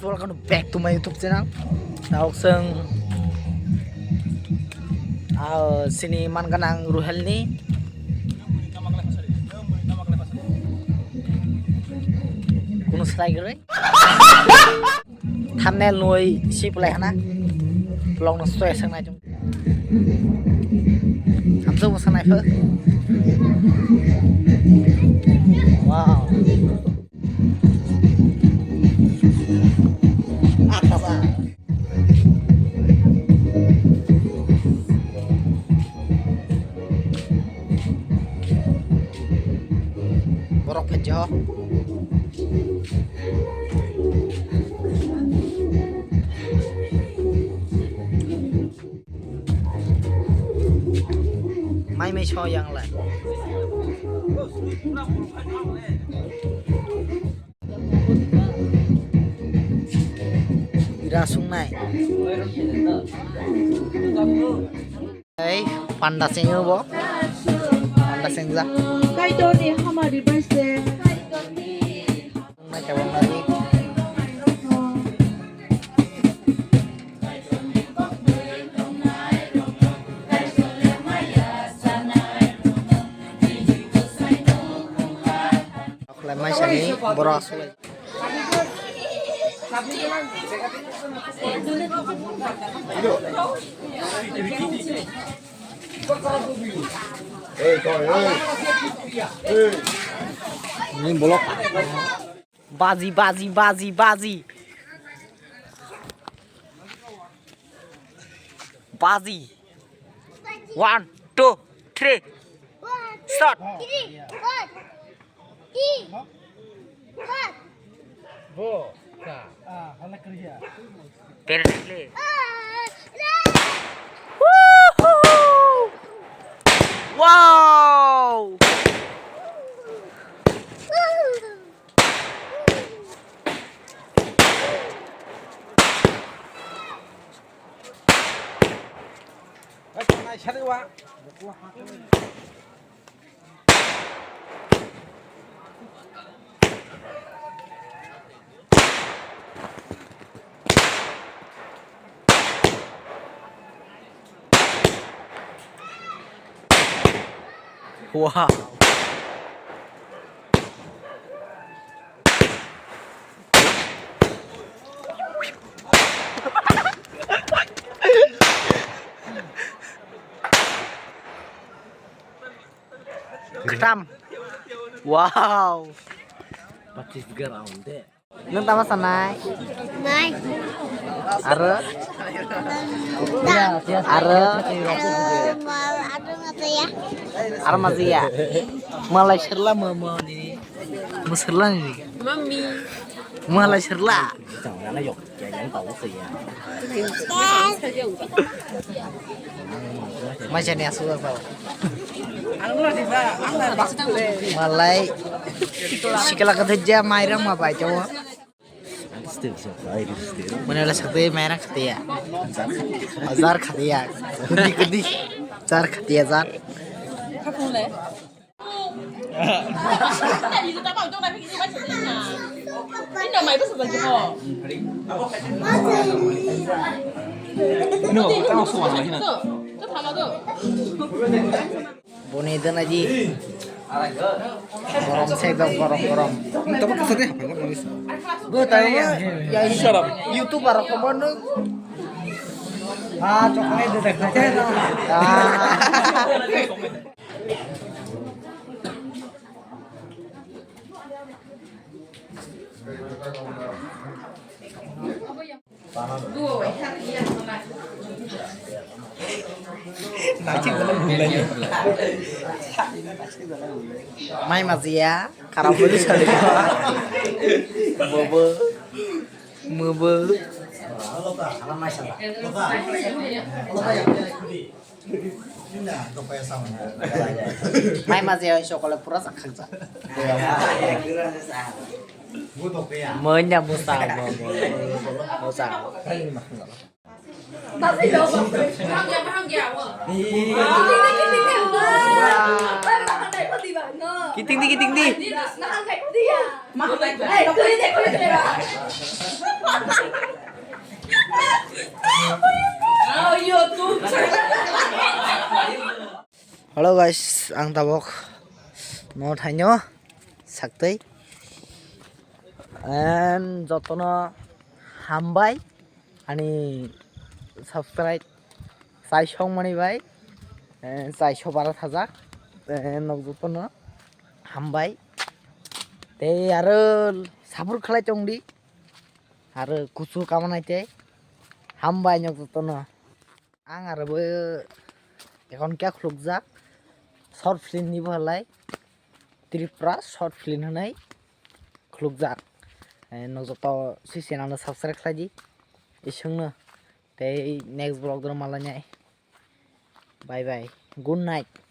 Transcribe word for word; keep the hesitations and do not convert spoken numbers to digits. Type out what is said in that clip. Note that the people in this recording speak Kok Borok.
Welcome back to my YouTube channel. Tabuk chwng, ah, sini man ganang Ruhelni. Kuno slai gre. Thumbnail nui si pulai hana. Vlog no soi sang nai. Hamsa bo sanai pho. Wow. Borok phaijak. Mai mai so yang lai. Ira sungnai. Ei, panda sengyo bo. Panda sengja. Kaitorni hamari baise. Mai ka bo mai. Khlai mai sani borok aswk lai. Ni bolok. Baji, baji, baji, baji. Baji. One, two, three. Start. Bo, ka. Ah, hala kriya. Perfectly. Woohoo! Wow! Wow. Ktam. Wow. Patis gram de. Nwng tama sanai? Nai. Aro? Aro? Aro, aro, aro majiya. Aro majiya. Malai serla mama ni. Mo serla ni. Mami. Malai serla. Maisani aswk ba. Malai sikla kwthai ja mairang ma bai tongo. Mane la sakte mairang khatiya. Jar khatiya. Kudi kudi. Jar khatiya jar. Boni dana ji. Gorom se ekdom gorom gorom. Tamo kasa de hapa gorom. Bo tayo ya. Ya, shut up. YouTuber ko bono. Ah, chocolate de. Ah. Mai majiya, karamboli sari. Mobo. Mobo. Mai majiya sokole pura sakhakjak. Monya musa, mo, mo, musa. Kiting di, kiting di. Guys, ang tabok no thaino saktwi and jotono hambai ani subscribe chai song mani bai, eh, chai so bara thajak, eh, nok jotono hambai tei aro sabur khlai tongdi aro kuchu kamanai tei hambai nok jotono. Ang aro bo ekon kya khulukjak short film ni bo halai Tripura short film hinwi khulukjak. Eh, nok joto si channel no subscribe khlai di. Isungno tei next vlog do malai nai. Bye bye. Good night.